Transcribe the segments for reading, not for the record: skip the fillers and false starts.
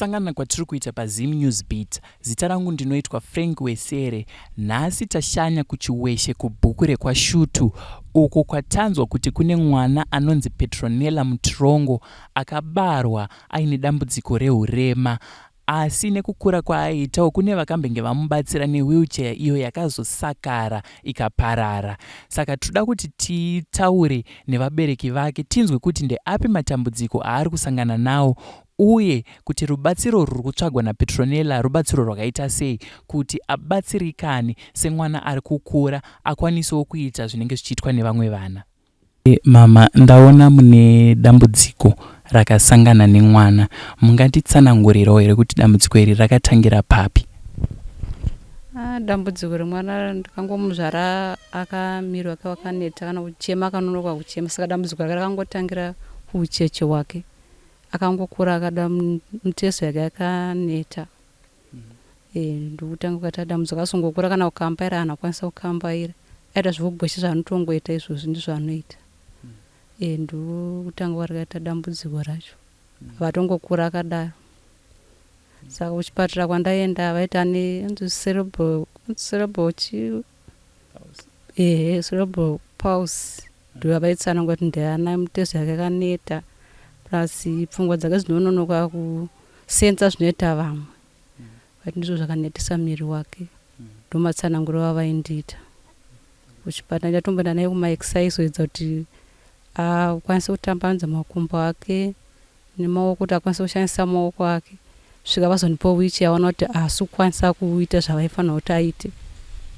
Kusangana kwatiri kuita paZim News Beat. Zita rangu ndinoitwa Frank Wesere. Nhasi tashanya kuChiweshe kubhuku rekwaShutu uko kwatanzwa kuti kune mwana anonzi Petronella Mutirongo akabarwa aine dambudziko rehurema Asi nekukura kwaaiitawo kune vakambenge vamubatsira newheelchair iyo yakazosakara ikaparara. Saka tinoda kuti titaure nevabereki vake tinzwe kuti ndeapi matambudziko aari kusangana nawo uye kuti rubatsiro rwuri kutsvagwa naPetronella rubatsiro rwakaita sei kuti abatsirikane semwana ari kukura akwanisewo kuita zvinenge zvichiitwa nevamwe vana. Mama ndaona mune dambudziko rakasangana nemwana mungatitsanangurirawo here kuti dambudziko iri rakatangira papi? Ah, dambudziko remwana ndakangomuzvara akamiri wake wakaneta kana kuchema akanonoka kuchema saka dambudziko rake rakangotangira kuucheche hwake akangokura akada mitezo yake yakaneta Eh, ndokutanga kuita dambudziko asongokura kana kukambaira haana kukwanisa kukambaira aita zvekugwesha zvaanotongoita izvozvi ndizvo anoita. Eh, ndokutanga kwarikaita dambudziko racho. Vatongokura akadaro. Saka kuchipatara kwandaenda vaiti ane anzi cerebral cerebral chi ehe cerebral palsy ndovavaitsanangura kuti ndeana mitezo yake yakaneta plus pfungwa dzake dzinononoka kusenza zvinoita vamwe. Vati ndizvo zvakanetesa miri wake. Ndomatsananguriro avaindiita. Kuchipatara ndatomboenda naye kumaexercise kuedza kuti akwanise kutambanudza makumbo ake nemaoko kuti akwanise kushandisa maoko ake. Kusvika vazondipa wheelchair vaona kuti haasi kukwanisa kuita zvavaifanira kuti aite.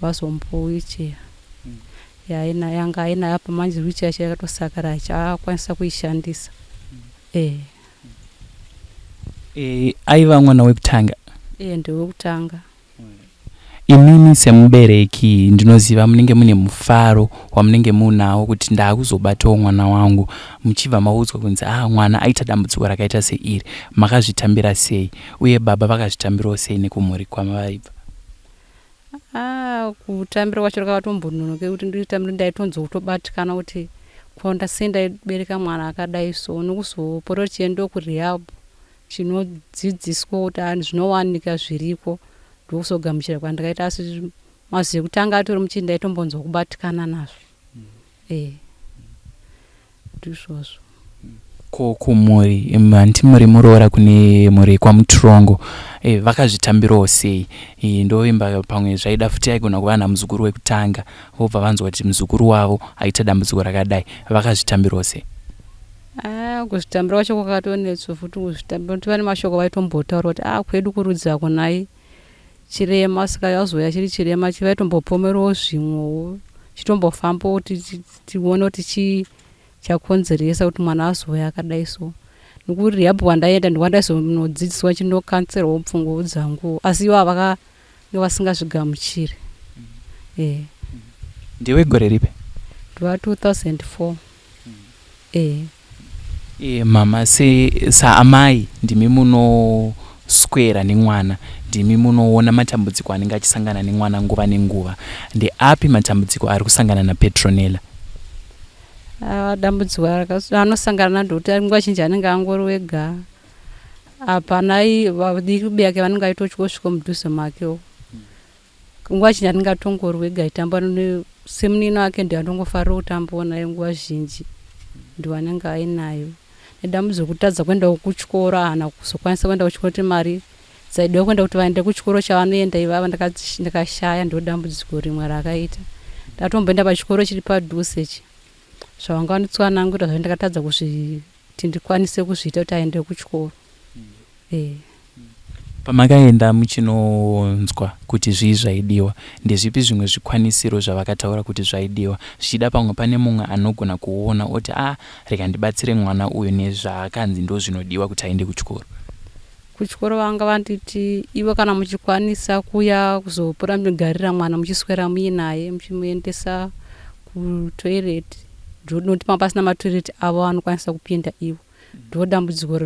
Vazomupa wheelchair. Yaainayo yanga ainayo apa manje wheelchair yacho yakatosakara haachakwanisa kuishandisa. Eh. E, aiva mwana wekutanga? Iye ndewekutanga. Imimi semubereki ndinoziva munenge mune mufaro wamunenge munawo kuti ndaakuzobatawo mwana wangu muchibva maudzwa kunzi ah mwana aita dambudziko rakaita seiri makazvitambira sei uye baba vakazvitambirawo sei nekumhuri kwavaibva? Ah, kutambira kwacho rakatombononokei kuti nditambire ndaitonzwa kutobatikana kuti ko ndasei ndaibereka mwana akadai so nokuzopota tichiendawo kurehab chinodzidziswa kuti ah, zvinowanika zviriko ndokuzogamuchira kwandakaita asi mazuva ekutanga atori muchii ndaitombonzwa kubatikana nazvo eh ndizvozvo. Ko kumhuri hanti muri muroora kune mhuri yekwaMutirongo eh, vakazvitambirawo sei eh, ndovimba pamwe zvaida futi aigona kuva namuzukuru wekutanga vobva vanzwa kuti muzukuru wavo aita dambudziko rakadai vakazvitambirawo sei? Ah, kuzvitambira kwacho kwakatonetsa futi kuzvitambira nokuti vane mashoko vaitombotaura kuti ah kwedu kurudzi hakunai chirema saka yazouya chiri chirema chivaitombopomerwawo zvimwewo chitombofambawo kuti tione kuti chii chakonzeresa kuti mwana azouya akadai so nokuti rehab kwandaenda ndokwandaizondodzidziswa chindokanserwawo pfungwawo dzanguwo asi ivo vakange vasingazvigamuchiri eh. Ndiwe gore ripi? Ndiwa 2004 eh. E, mama se saamai ndimi munoswera nemwana ndimi munoona matambudziko anenge achisangana nemwana nguva nenguva ndeapi matambudziko ari kusangana naPetronella? Ah, dambudziko anosangana naro kuti nguva zhinji anenge angori wega hapana vadiki biyake vanenge vaitotya kusvika mudhuze makewo nguva zhinji anenge atongori wega aitamba semunini wake ndiye andongofarira kutambawo naye nguva zhinji ndiwo anenge ainayo nedambudziko rekutadza kuendawo kuchikoro haana kuzokwanisa kuenda kuchikoro kuti mari dzaidiwa kuenda kuti vaende kuchikoro chavanoenda ivava ndakashaya ndo dambudziko rimwe rakaita ndatomboenda pachikoro chiri padhuze ichi zvavanga vanditsanangurira zvacho ndakatadza kuzviti ndikwanise kuzviita kuti aende kuchikoro eh. Pamakaenda muchinonzwa kuti zvii zvaidiwa, ndezvipi zvimwe zvikwanisiro zvavakataura kuti zvaidiwa? Zvichida pamwe pane mumwe anogona kuona oti ah rega ndibatsire mwana uyu nezvaakanzi ndozvinodiwa kuti aende kuchikoro. Kuchikoro vanga vanditi ivo kana muchikwanisa kuuya kuzopota muchigarira mwana muchiswera muinaye muchimuendesa kutoilet nokuti panga pasina matoilet avo anokwanisa kupinda ivo ndo dambudziko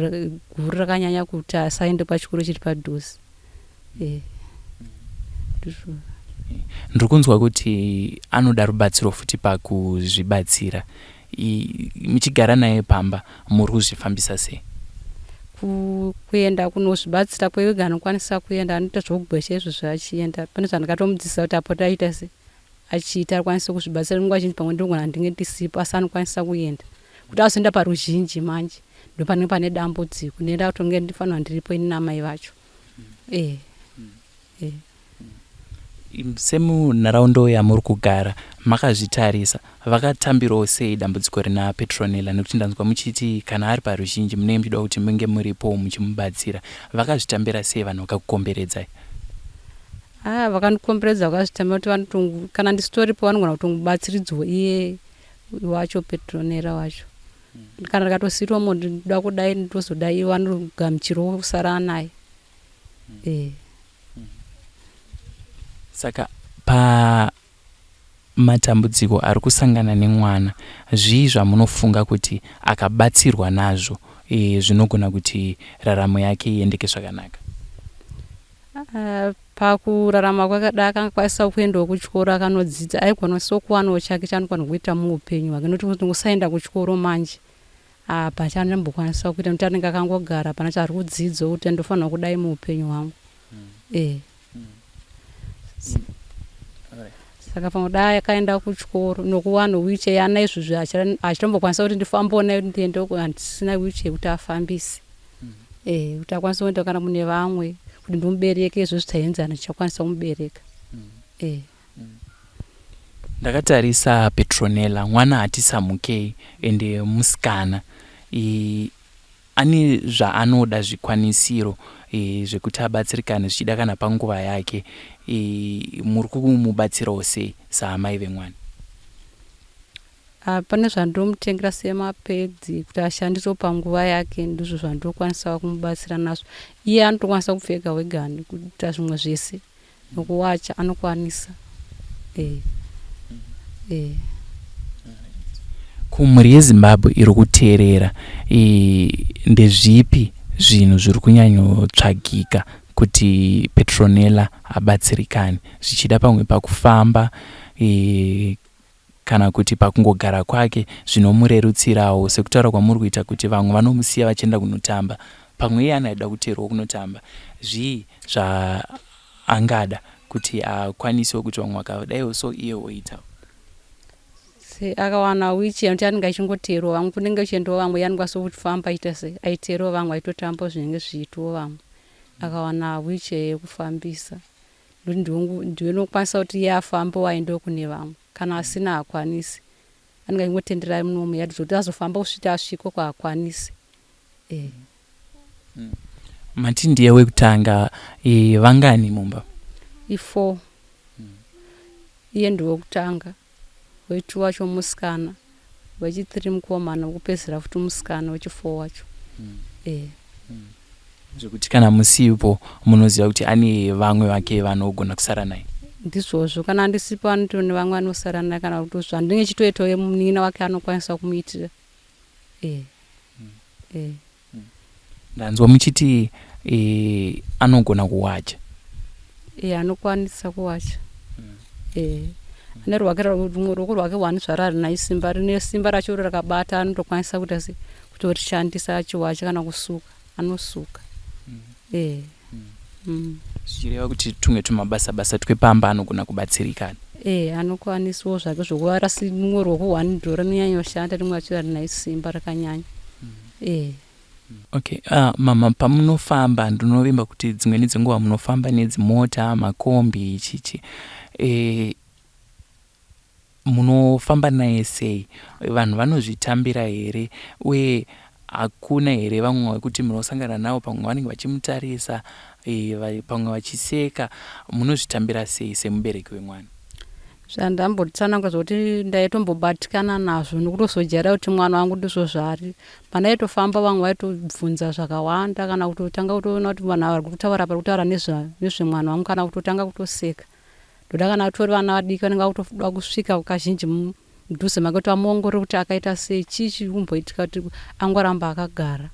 guru rakanyanya kuti asaende pachikoro chiri padhuze eh, ndizvo. Ndiri kunzwa kuti anoda rubatsiro futi pakuzvibatsira. Muchigara naye pamba muri kuzvifambisa sei? Kuenda kunozvibatsira kwega anokwanisa kuenda anoita zvokugwesha izvozvo achienda pane zvandakatomudzidzisa kuti apote achiita se achiita akwanise kuzvibatsira nguva zhinji pamwe ndinogona ndinge ndisipo asi anokwanisa kuenda kuti azoenda paruzhinji manje ndopanenge pane dambudziko ndinoenda kutonge ndifanira ndiripo ini namai vacho e e Semunharaunda yamuri kugara makazvitarisa vakatambirawo sei dambudziko rina Petronella nekuti ndanzwa muchiti kana ari paruzhinji munenge muchida kuti munge muripo muchimubatsira vakazvitambira sei vanhu vakakukomberedzai? Ah, vakandikomberedza vakazvitambira kuti vanotongu kana ndisitoripo vanogona kutongobatsiridzwa iye wacho Petronella wacho kana ndikatosiirwa munhu ndinoda kudai ndozodai ivo vanogamuchirawo kusara naye eh. Saka pamatambudziko ari kusangana nemwana zvii zvamunofunga kuti akabatsirwa nazvo e, zvinogona kuti raramo yake iendeke zvakanaka? Pakurarama kwake dai akakwanisa kuendawo kuchikoro akanodzidza aigwanisawo kuwanawo chake chaanokwanisa kuita muupenyu hwake nokuti kusaenda kuchikoro manje apa chaanombokwanisa kuita nokuti anenge akangogara hapana chaari kudzidza kuti ndofanirwa kudai muupenyu hwangu e saka pamwe dai akaenda kuchikoro nokuwana wheelchair yaana izvozvi achitombokwanisa kuti ndifambewo nayo ndiende uko handisina wheelchair yekuti afambise e kuti akwanise kuenda kana mune vamwe kuti ndimubereke izvozvi taenzana tichakwanisa kumubereka e Ndakatarisa Petronella mwana hatisamukei ende musikana e, ane zvaanoda zvikwanisiro e, zvekuti abatsirikane zvichida kana panguva yake e, muri kumubatsirawo sei saamai vemwana? Ah, pane zvandomutengera semapedzi kuti ashandisewo panguva yake ndizvo zvandokwanisa kumubatsira nazvo iye anotokwanisa kupfeka wegani kuita zvimwe zvese nokuwacha anokwanisa e e Kumhuri yeZimbabwe iri kuteerera e, ndezvipi zvinhu zviri kunyanyotsvagika kuti Petronella abatsirikane zvichida pamwe pakufamba e, kana kuti pakungogara kwake zvinomurerutsirawo sekutaura kwamuri kuita kuti vamwe vanomusiya vachienda kunotamba pamwe iye anoda kuteerwawo kunotamba zvii zvaangada kuti akwanisewo kuti vamwe vakadaiwo so iye oitawo? Se akawana wheelchair nokuti anenge achingoteerwa vamwe kunenge kuchiendawo vamwe iye anokwanisa kufamba achiita se aiteerawo vamwe aitotambawo zvinenge zvichiitwawo vamwe akawana wheelchair yekufambisa nokuti ndiwe unokwanisa kuti iye afambewo aendewo kune vamwe kana asina haakwanisi anenge achingotendera munomu yadhi zvokuti azofamba kusvika asvika uko haakwanisi e. Mati ndiye wekutanga e, vangani mumba? I4 iye ndiwe wekutanga wechi wacho musikana wechi3 mukomana wekupedzisira futi musikana wechi4 wacho e. Zvekuti kana musipo munoziva kuti ane vamwe vake vanogona kusara naye. Ndizvozvo kana ndisipo anotone vamwe vanosara naye kana kuti zvandinenge chitoitawo munin'ina wake anokwanisa kumuitira e. E. Ndanzwa muchiti e, anogona kuwacha. E anokwanisa kuwacha e ane rwake rumwe ruoko rwake hwani zvaro harina simba rine simba racho rakabata anotokwanisa kuita se kutorishandisa achiwacha kana kusuka anosuka e mm. Zvichireva kuti tumwe tumabasa basa twepamba anogona kubatsirikana. E anokwanisawo zvake zvokuva asi rumwe ruoko hwani ndo rinonyanyoshanda rimwe racho harina simba rakanyanya e Okay, mama pamunofamba ndinovimba kuti dzimweni dzenguva munofamba nedzimota makombi chichi e, munofamba naye sei vanhu vanozvitambira here uye hakuna here vamwe vekuti munosangana navo pamwe vanenge vachimutarisa e, pamwe vachiseka munozvitambira sei semubereki wemwana? Zvandambotsanangura zvokuti ndaitombobatikana nazvo nokutozojaira kuti mwana wangu ndizvo zvaari pandaitofamba vamwe vaitobvunza zvakawanda kana kutotanga kutoona kuti vanhu vari kutaura vari kutaura nezvemwana wangu kana kutotanga kutoseka ndoda kana vatori vana vadiki vanenge vakutoda kusvika kazhinji mudhuze make kuti vamuongorore kuti akaita sei chii chiri kumboitika kuti angoramba akagara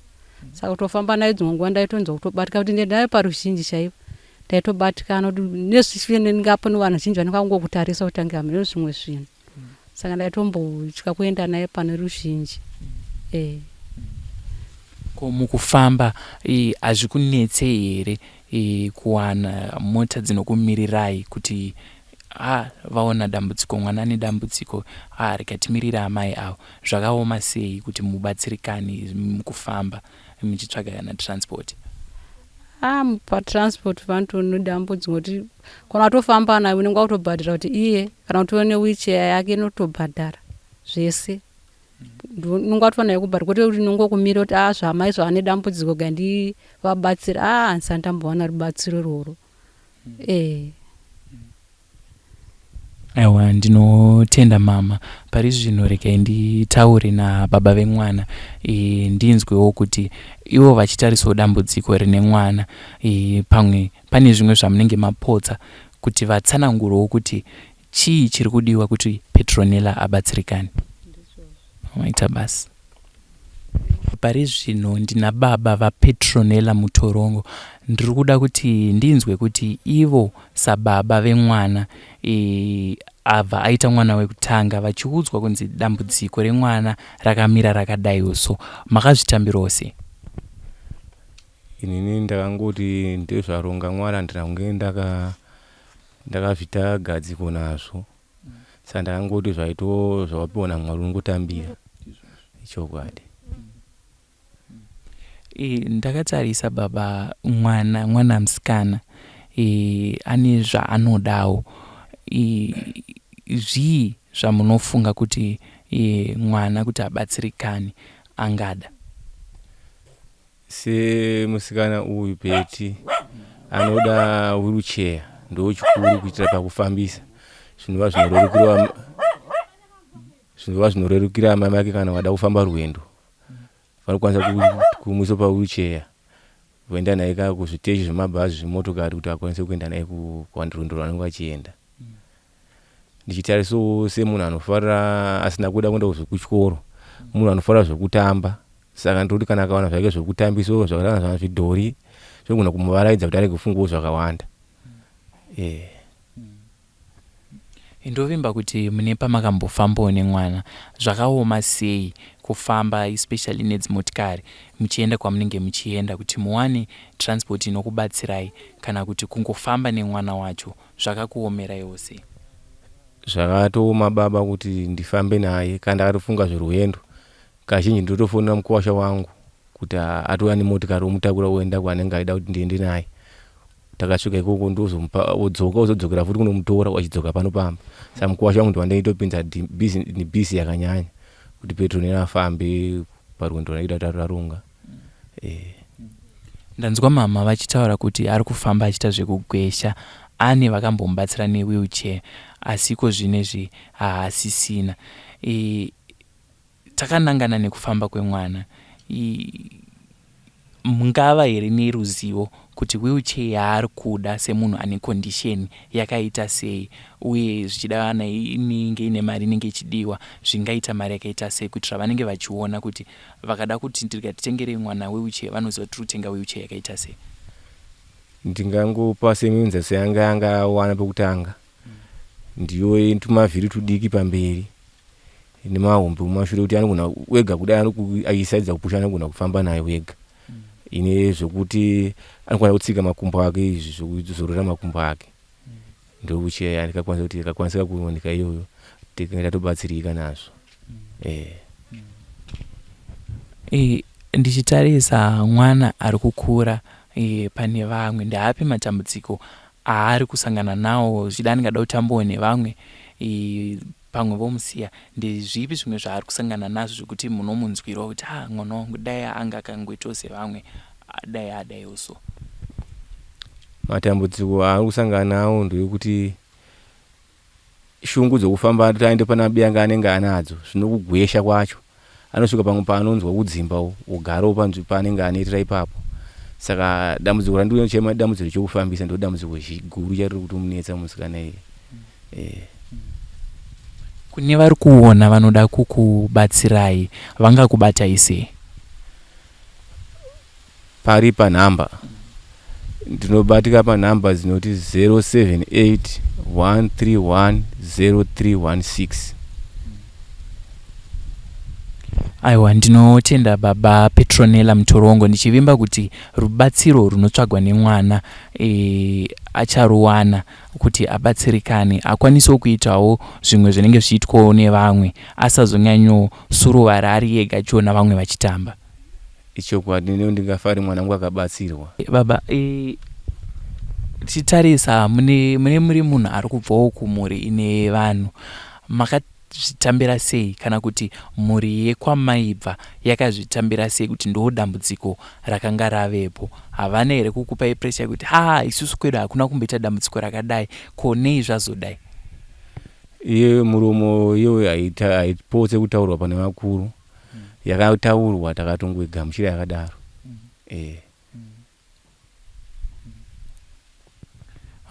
saka kutofamba naye dzimwe nguva ndaitonzwa kutobatika kuti ndiende naye paruzhinji chaipo ndaitobatikana kuti nezvingapo nevanhu vazhinji vanenge vangokutarisa kuti ange hameno zvimwe zvinhu saka ndaitombotya kuenda naye pane ruzhinji e. Ko mukufamba hazvikunetsei here kuwana mota dzinokumirirai kuti ha vaona dambudziko, mwana ane dambudziko, ha rega timirire amai avo? Zvakaoma sei kuti mubatsirikane mukufamba muchitsvaga kana transport? Ah, patransport vanotone dambudziko kuti kana watofamba naye unenge wakutobhadhara kuti iye kana kuti one wheelchair yake inotobhadhara zvese. Unenge watova naye kubhadhara, kwete kuti unongokumira kuti a zvamai zvavane dambudziko ga ndivabatsire. A handisati ndambowana rubatsiro irworwo ee. Aiwa, ndinotenda mama. Pari zvino regai nditaure nababa vemwana ndinzwewo kuti ivo vachitarisawo dambudziko rine mwana pamwe pane zvimwe zvamunenge mapotsa kuti vatsanangurewo kuti chii chiri kudiwa kuti Petronella abatsirikane. Maita basa. Pari zvino ndina baba vaPetronella Mutorongo. Ndiri kuda kuti ndinzwe kuti ivo sababa vemwana abva aita mwana wekutanga vachiudzwa kunzi dambudziko remwana rakamira rakadaiwo so makazvitambirawo sei? Inini ndakangoti ndezvaronga Mwari, handina kunge ndakazviita gadziko nazvo. Saka ndakangoti zvaito zvawapiwa naMwari unongotambira chokwadi. Ndakatarisa baba, mwana musikana ane zvaanodawo. Zvii zvamunofunga kuti mwana kuti abatsirikane angada? Semusikana uyu Peti anoda wheelchair, ndo chikuru kuitira pakufambisa zvinova zvinorerukira zvinova zvinorerukira amai vake kana vada kufamba rwendo vanokwanisa kumuisa pawheelchair voenda naye ka kuzviteshi zvemabhazi, zvemotokari kuti akwanise kuenda naye rwendo rwaanenge vachienda. Ndichitarisawo semunhu anofarira asina kuda kuenda kuchikoro, munhu anofarira zvekutamba, saka ndinoti kana akawana zvake zvekutambisawo zvakaita kana zvidhori zvinogona kumuvaraidza kuti arege kufungawo zvakawanda. Ndovimba kuti mune pamakambofambawo nemwana. Zvakaoma sei kufamba, especially nedzimotikari muchienda kwamunenge muchienda, kuti muwane transport inokubatsirai kana kuti kungofamba nemwana wacho zvakakuomeraiwo sei? Zvakatooma baba kuti ndifambe naye. Kana ndakatofunga zverwendo kazhinji ndinotofonera mukuwasha wangu kuti atouya nemotikari omutakura oenda kwaanenge aida kuti ndiende naye. Takasvika ikoko ndozomupa odzoka ozodzokera futi kunomutora achidzoka pano pamba. Saka mukuwasha wangu ndowandinotopinza bhizi yakanyanya kuti Petronella afambe parwendo rwandinoda taronga. Ndanzwa mama vachitaura kuti ari kufamba achiita zvekugwesha, ane vakambomubatsira newheelchair asi iko zvinezvi haasisina. Takanangana nekufamba kwemwana, mungava here neruzivo kuti wheelchair yaari kuda semunhu ane condition yakaita sei, uye zvichida vana inenge ine mari inenge ichidiwa, zvingaita mari yakaita sei, kuitira vanenge vachiona kuti vakada kuti ndikatitengerei mwana wheelchair vanoziva kuti tiri kutenga wheelchair yakaita sei? Ndingangopa semuenzaniso yanga yangawana pekutanga ndiyo tumavhiri tudiki pamberi nemahombe mumashure kuti anogona wega kudai achisaidza kupusha anogona kufamba naye wega, ine zvekuti anokwanisa kutsika makumbo ake, izvi zvekuzorora makumbo ake. Ndo wheelchair yandikakwanisa kuti ikakwanisika kuwanika iyoyo tinenge tatobatsirika nazvo. Ndichitarisa mwana ari kukura pane vamwe, ndeapi matambudziko aari kusangana nawo? Zvichida anenge kutambawo nevamwe, pamwe vomusiya. Ndezvipi zvimwe zvaari kusangana nazvo zvekuti munomunzwirawo kuti a mwana wangu dai anga akangoitawo sevamwe, dai adaiwo so? Matambudziko aari kusangana nawo ndeyekuti shungu dzokufamba kuti aende pana biyanga anenge anadzo, zvinokugwesha kwacho anosvika pamwe paanonzwa kudzimba ogarawo paanenge anoitira ipapo. Saka dambudziko randinochema dambudziko rechekufambisa, ndo dambudziko guru chariri kutomunetsa musikana iye. Kune vari kuona vanoda kukubatsirai vangakubatai sei? Pari panhamba ndinobatika panhamba dzinoti 078 131 0316. Aiwa, ndinotenda baba Petronella Mutorongo ndichivimba kuti rubatsiro runotsvagwa nemwana e, acharuwana kuti abatsirikane akwanisewo kuitawo zvimwe zvinenge zvichiitwawo nevamwe asazonyanyosuruvara ari ega achiona vamwe vachitamba. Ichokwadi neniwo ndingafare mwana wangu akabatsirwa. Baba e, tichitarisa mune mune muri munhu ari kubvawo kumhuri ine vanhu makazvitambira sei kana kuti mhuri yekwamaibva yakazvitambira sei kuti ndo dambudziko rakanga ravepo havana here kukupai pressure yekuti ha isusu kwedu hakuna kumboita dambudziko rakadai ko nei zvazodai? Iye muromo iyoyo haipotse kutaurwa pane vakuru. Yakataurwa takatongoigamuchira yakadaro. Eh.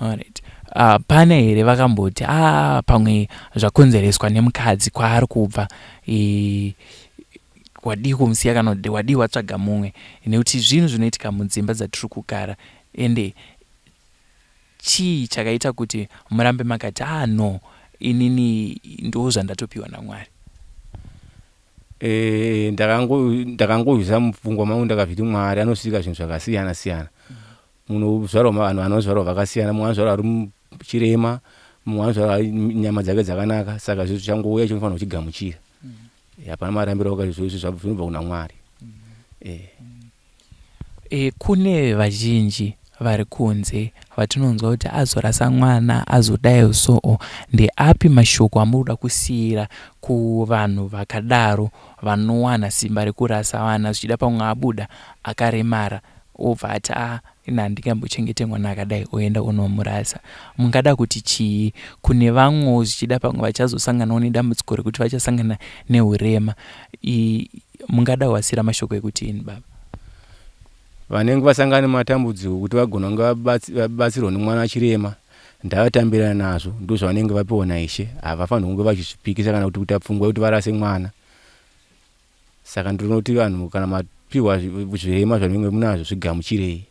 Alright. Pane here vakamboti ah, pamwe zvakonzereswa nemukadzi kwaari kubva e, wadii kumusiya kana kuti wadii watsvaga mumwe nekuti zvinhu zvinoitika mudzimba dzatiri kugara ende chii chakaita kuti murambe makati ah no inini ndo zvandatopiwa naMwari? E, ndakangoisa mupfungwa mangu ndakazviti Mwari anosika zvinhu zvakasiyana siyana. Munozvarwa vanhu vanozvarwa vakasiyana, mumwe anozvarwa ari chirema, mumwe anozvarwa nyama dzake dzakanaka, saka zvinhu zvichangouya chinofanira kuchigamuchira. Hapana marambiro awakaita izvozvo zvinobva kuna Mwari. Eh. E, kune vazhinji vari kunze vatinonzwa kuti azorasa mwana azodai so ndeapi mashoko amuri kuda kusiyira kuvanhu vakadaro vanowana simba rekurasa vana zvichida pamwe abuda akaremara obva ati a ini handingambochengete mwana akadai oenda onomurasa mungada kuti chii kune vamwewo zvichida pamwe vachazosanganawo nedambudziko rekuti vachasangana neurema mungada kuwasiyira mashoko ekuti ini baba? Vanenge vasangana nematambudziko kuti vagona kunge vabatsirwa nemwana chirema ndavatambirana nazvo ndozvavanenge vapiwa naIshe havafanirwi kunge vachizvipikisa kana kuti kuita pfungwa yekuti varase mwana saka ndinoti vanhu kana mapiwa zvirema zvanenge munazvo zvigamuchirei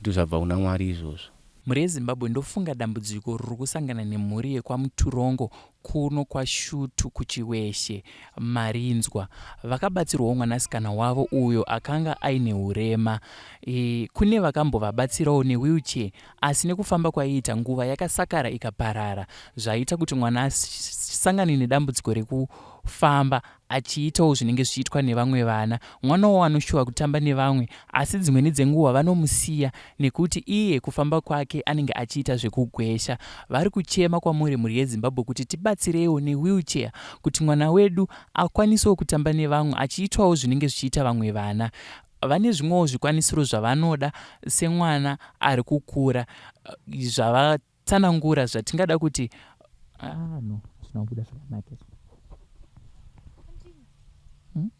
ndozvabva kuna Mwari izvozvo. Mhuri yeZimbabwe ndofunga dambudziko riri kusangana nemhuri yekwaMuturongo kuno kwaShutu kuChiweshe marinzwa. Vakabatsirwawo mwanasikana wavo uyo akanga aine hurema. E, kune vakambovabatsirawo newheelchair asi nekufamba kwaiita nguva yakasakara ikaparara zvaita kuti mwana asangane nedambudziko rekufamba achiitawo zvinenge zvichiitwa nevamwe vana. Mwanawo anoshuva kutamba nevamwe asi dzimweni dzenguva vanomusiya nekuti iye kufamba kwake anenge achiita zvekugwesha. Vari kuchema kwamuri mhuri yeZimbabwe kuti tibatsireiwo newheelchair kuti mwana wedu akwanisewo kutamba nevamwe achiitwawo zvinenge zvichiita vamwe vana. Vane zvimwewo zvikwanisiro zvavanoda semwana ari kukura zvavatsanangura zvatingada kuti ah, no zvina kubuda zvakanaka izvi. Hmm?